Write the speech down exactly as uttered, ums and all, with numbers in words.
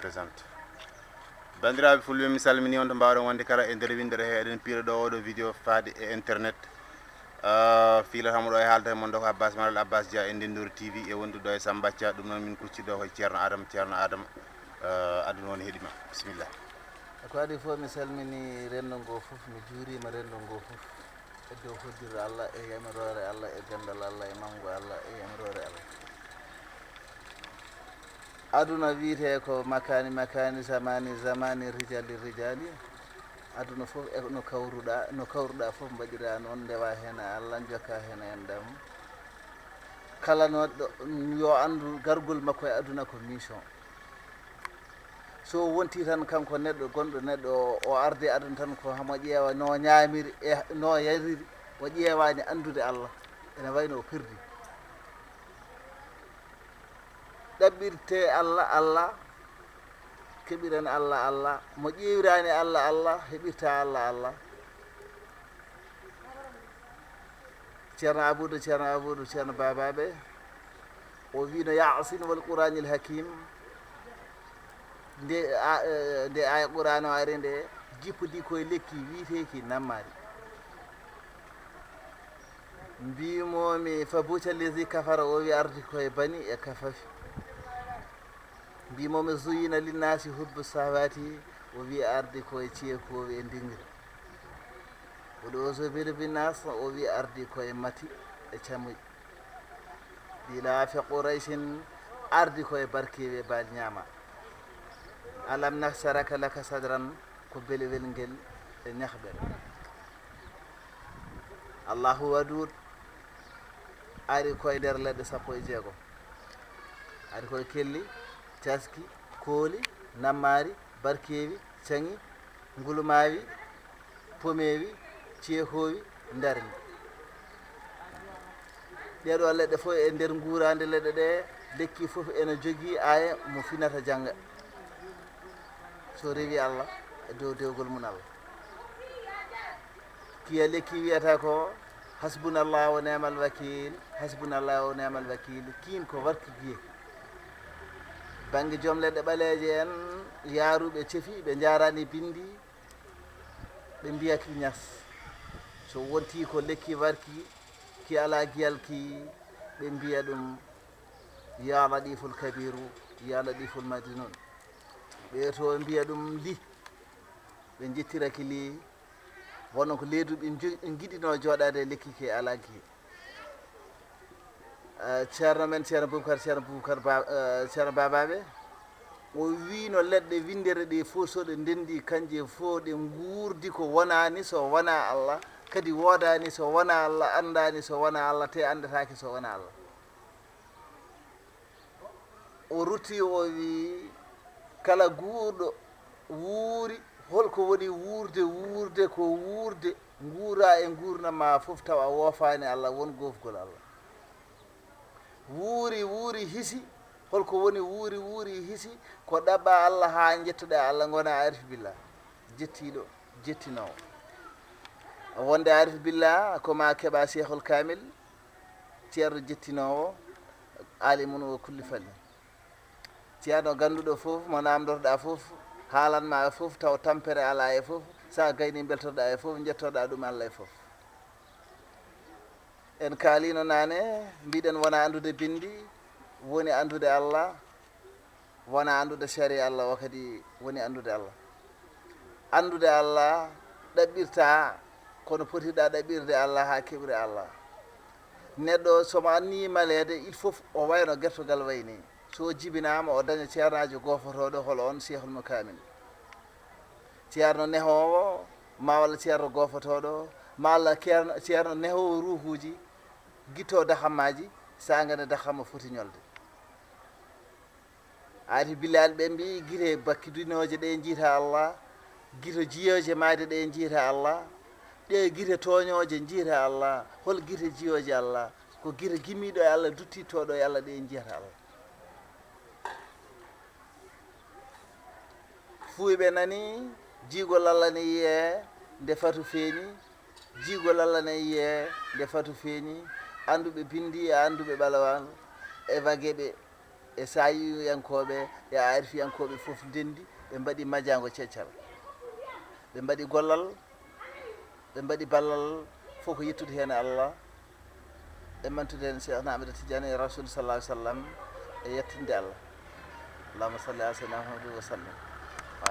Présente. Banndiraaɓe fulɓe, mi salminii on to mbaawɗon wonde kala e nder winndere he. Eɗen piira ɗo oɗo vidéo faade e internet. Ah, fiilata mo ɗo e haalde e mon ɗo ko Abbas Malal Abbas Dia e Ndenndori T V e wondude ɗo e Samba Thia. Ɗum noon min kuccitɗo ko Ceerno Adama. Ceerno Adama, ah, aduna on heɗima. Bisimilla. Ko adii fof, mi salminii renndo ngoo fof, mi juuriima renndo ngoo fof. E dow hoddirde Allah, e yamiroore Allah, e ganndal Allah, e manngu Allah, e yamiroore Allah. Aduna wiyetee ko makaani makaani, zamaani zamaani, rijaali rijaali. Aduna fof e no kawruɗaa, no kawruɗaa fof mbaɗiraa noon, ndewaa heen e Allah, njokkaa heen e enɗam. Kala neɗɗo yo anndu gargol makko e aduna ko mission. So wontii tan kanko neɗɗo, gonɗo neɗɗo o, o arde aduna tan ko hamo ƴeewa no ñaamiri e no yariri, o ƴeewaani anndude Allah, ene wayi no o perdi. Ɗaɓɓirtee Allah, Allah, keɓiren Allah, Allah, mo ƴeewiraani Allah, Allah, heɓirtaa Allah, Allah. Ceerno Abudu, Ceerno Abudu, Ceerno Babaɓe, o wiino: "Yaasin wal Quraanil Hakiim." Nde a-, eh, nde aaya Quraan o ari nde, jippodii ko e lekki wiyeteeki nammaari. Mbiimomi: "Fa buhita lezi kafara", o wi ardi ko e bani e kafafi. Mbiimomi: "Zuyyina linnaasi hubbu sahawaati", o wi ardi ko e ceekoowi e ndingri. "Wa u'uuzu bi rabbi naas", o wi ardi ko e mati e camuy. "Li ilaafi Qurayshin", ardi ko e barkeewi e baali ñaama. "Alam nashrah laka sadrak", ko belewel ngel e ñahɓere. Allahu Waduud ari ko e nder leɗɗe sappo e jeego. Ari ko e kelli, caski, kooli, nammaari, barkeewi, caŋi, ngulumaawi, pomeewi, ceekoowi, ndarni. Ɗeeɗoo leɗɗe fof e nder nguuraande leɗɗe ɗe, lekki fof ene jogii aaya mo finata jannga. So rewi Allah e dow dewgol mum Allah. Kiya lekki wiyata ko: "Hasbunallahu wa ni'mal wakiil, hasbunallahu wa ni'mal wakiil." Kiin ko warki giye. Bannge joom leɗɗe ɓaleeje en, yaaruɓe cefi, ɓe njaarani binndi, ɓe mbiya ki ñas. So wontii ko lekki warki, ki alaa giyal ki, ɓe mbiya ɗum: "Ya Latiiful Kabiiru, ya Latiiful Majnuun." Ɓe to mbiya ɗum li, ɓe njettiraki li, wonno ko leydi ɓe njo-, ɓe ngiɗino jooɗaade e lekki ke alaa ki. Eh, ceerno men, Ceerno Bubakar, Ceerno Bubakar Ba-, eh, Ceerno Babaɓe, o wiino leɗɗe winndere ɗe fof so ɗe ndenndi, kanje fof ɗe nguurdi ko wonaani so wonaa Allah, kadi woodaani so wonaa Allah, anndaani so wonaa Allah, te anndataake so wonaa Allah. O rutti, o wi: "Kala guurɗo wuuri, holko woni wuurde? Wuurde ko wuurde, nguura e nguurndam ma fof tawa a woofaani Allah, won goofgol Allah. Wuuri, wuuri hisi, holko woni wuuri, wuuri hisi? Ko ɗaɓɓa Allah haa njettoɗa Allah, ngona arif billah, jettiiɗo, jettinoowo. Wonde arif billah ko ma keɓa Cheikhul Kamil, ceerno jettinoowo, alimun o kulli fanni. Ceerno gannduɗo fof, mo namdotoɗa fof, haalan ma e fof, taw tampere ala e fof, sa gayni beltotoɗa e fof, jettoɗa ɗum Allah e fof." En kaalino naane, mbiɗen wona anndude binndi, woni anndude Allah, wona anndude sariya Allah, o kadi woni anndude Allah. Anndude Allah ɗaɓɓirta kono potiɗa ɗaɓɓirde Allah haa keɓre Allah. Neɗɗo, so mo anni maleede, il faut o wayno gertogal wayni. So o jibinaama, o daña ceernaajo goofotooɗo, hol on Cheikhul Mukamin. Ceerno nehoowo, ma walla ceerno goofotooɗo, ma walla ceerno, ceerno nehoowo ruuhuuji, gitto dahammaaji, saanga nde dahamma foti ñolde. Aati billaal ɓe mbii, gite bakkidinooje ɗe njiita Allah, gite jiyooje maayde ɗe njiita Allah, ɗe gite tooñooje njiita Allah. Hol gite jiyooje Allah? Ko gite gimmiiɗo e Allah, duttittooɗo e Allah, ɗe njiyata Allah. Fuuyɓe nani, jiigol Allah ne yiyee nde fatu feeñi, jiigol Allah ne yiyee nde fatu feeñi, annduɓe binndi e annduɓe ɓalawal e vageɓe e saayiyankooɓe e aarifiyankooɓe fof ndenndi, ɓe mbaɗi majaango ceccal, ɓe mbaɗi gollal, ɓe mbaɗi ballal fof ko yettude heen e Allah, e mantude heen Cheikhna Ahmada Tidiane e Rasul sallallahu alaihi wasallam, e yettinde Allah. Allahumma salli ala sayyidina Muhammadin wa sallim.